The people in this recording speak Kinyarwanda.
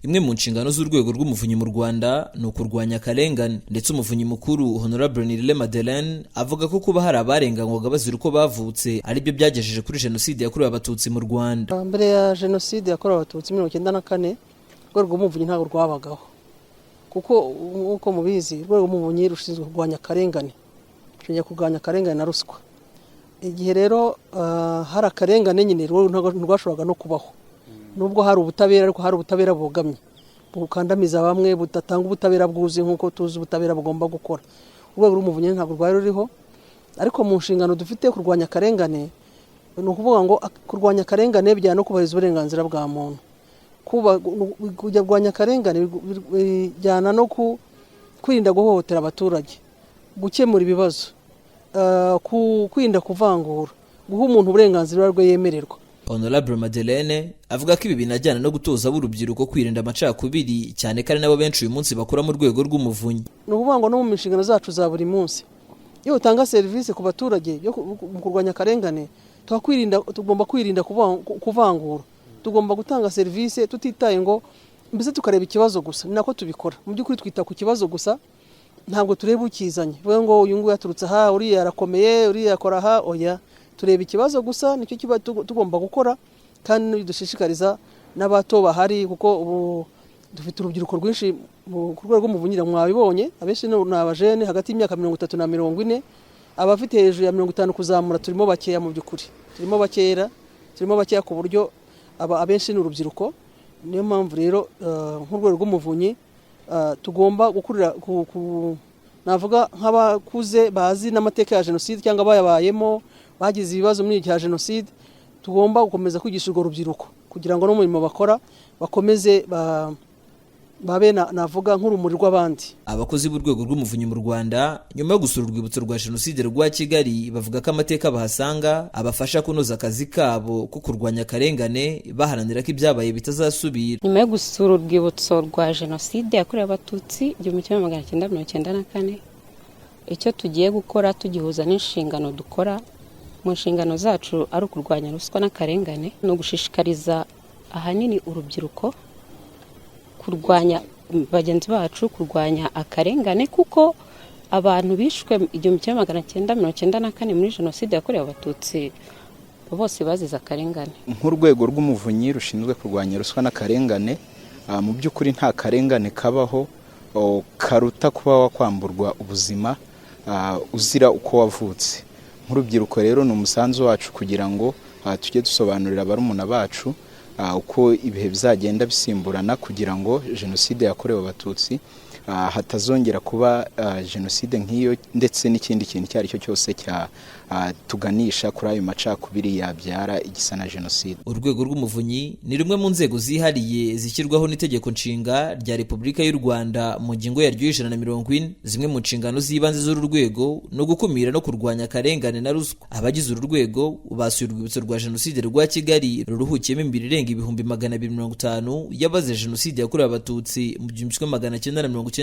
Imwe mu nshingano z'Urwego rw'Umuvunyi mu Rwanda ni ukurwanya akarengane, ndetse Umuvunyi Mukuru, Honorable Nirere Madeleine, avuga ko kuba hari abarenganywaga bazira uko bavutse aribyo byagejeje kuri Jenoside yakorewe Abatutsi mu Rwanda. Mbere ya Jenoside yakorewe Abatutsi 94, Urwego rw'Umuvunyi ntabwo rwabagaho, kuko nk'uko mubizi, Urwego rw'Umuvunyi rushinzwe kurwanya akarengane, rushinzwe kurwanya akarengane na ruswa. Igihe rero hari akarengane nyine, ntirwashoboraga no kubaho, nubwo hari ubutabera, ariko hari ubutabera bubogamye, bukandamiza bamwe, budatanga ubutabera bwuzuye nk'uko tuzi ubutabera bugomba gukora. Urwego rw'Umuvunyi ntabwo rwari ruriho, ariko mu nshingano dufite kurwanya akarengane, ni ukuvuga ngo kurwanya akarengane bijyana no kubahiriza uburenganzira bwa muntu. Kujya kurwanya akarengane bijyana no kwirinda guhohotera abaturage, gukemura ibibazo, kwirinda kuvangura, guha umuntu uburenganzira bwe yemererwa. Honorable Madeleine avuga ko ibi binajyana no gutoza ab'urubyiruko kwirinda amacakubiri, cyane ko ari nabo benshi uyu munsi bakora mu Rwego rw'Umuvunyi. Ni ukuvuga ngo no mu nshingano zacu za buri munsi, iyo utanga serivisi ku baturage yo mu kurwanya akarengane, tugomba kwirinda kuvangura. Tugomba gutanga serivisi tutitaye ngo mbese tukareba ikibazo gusa. Ni nako tubikora mu by'ukuri, twita ku kibazo gusa, ntabwo tureba ukizanye, bivuga ngo uyu nguyu yaturutse aha, uriya arakomeye, uriya akora aha. Oya, tureba ikibazo gusa, nicyo kiba tugomba gukora. Kandi dushishikariza n'abato bahari, kuko ubu dufite urubyiruko rwinshi ku Rwego rw'Umuvunyi. Mwabibonye, abenshi ni abajene hagati y'imyaka 30 na 40. Abafite hejuru ya 50 kuzamura turimo bakeya. Mu by'ukuri turimo bakeya, turimo bakeya, ku buryo abenshi ni urubyiruko. Niyo mpamvu rero nk'Urwego rw'Umuvunyi tugomba gukurira, navuga nk'abakuze bazi n'amateka ya Jenoside cyangwa bayabayemo, bagize ibibazo muri iki cya Jenoside, tugomba gukomeza kwigisha urwo rubyiruko kugira ngo n'umurimo bakora bakomeze babe navuga nk'urumuri rw'abandi. Abakozi b'Urwego rw'Umuvunyi mu Rwanda, nyuma yo gusura Urwibutso rwa Jenoside rwa Kigali, bavuga ko amateka bahasanga abafasha kunoza akazi kabo ko kurwanya akarengane, baharanira ko ibyabaye bitazasubira. Nyuma yo gusura Urwibutso rwa Jenoside yakorewe Abatutsi 1994, icyo tugiye gukora tugihuza n'inshingano dukora, mu nshingano zacu ari ukurwanya ruswa n'akarengane, ni ugushishikariza ahanini urubyiruko kurwanya bagenzi bacu, kurwanya akarengane, kuko abantu bishwe 1994 muri Jenoside yakorewe Abatutsi bose bazize akarengane. Nk'Urwego rw'Umuvunyi rushinzwe kurwanya ruswa n'akarengane, mu by'ukuri nta karengane kabaho karuta kuba wakwamburwa ubuzima uzira uko wavutse. Nk'urubyiruko rero, ni umusanzu wacu kugira ngo tujye dusobanurira barumuna bacu uko ibihe bizagenda bisimburana, kugira ngo Jenoside yakorewe Abatutsi hatazongera kuba jenoside nk'iyo, ndetse n'ikindi kintu icyo ari cyo cyose cyatuganisha kuri ayo macakubiri yabyara igisa na jenoside. Urwego rw'Umuvunyi ni rumwe mu nzego zihariye zishyirwaho n'Itegeko Nshinga rya Repubulika y'u Rwanda mu ngingo yaryo y'140. Zimwe mu nshingano z'ibanze z'uru rwego ni ugukumira no kurwanya akarengane na ruswa. Abagize uru rwego basuye Urwibutso rwa Jenoside rwa Kigali, ruruhukiyemo imibiri irenga 250,000 y'abazize Jenoside yakorewe Abatutsi mu 1994.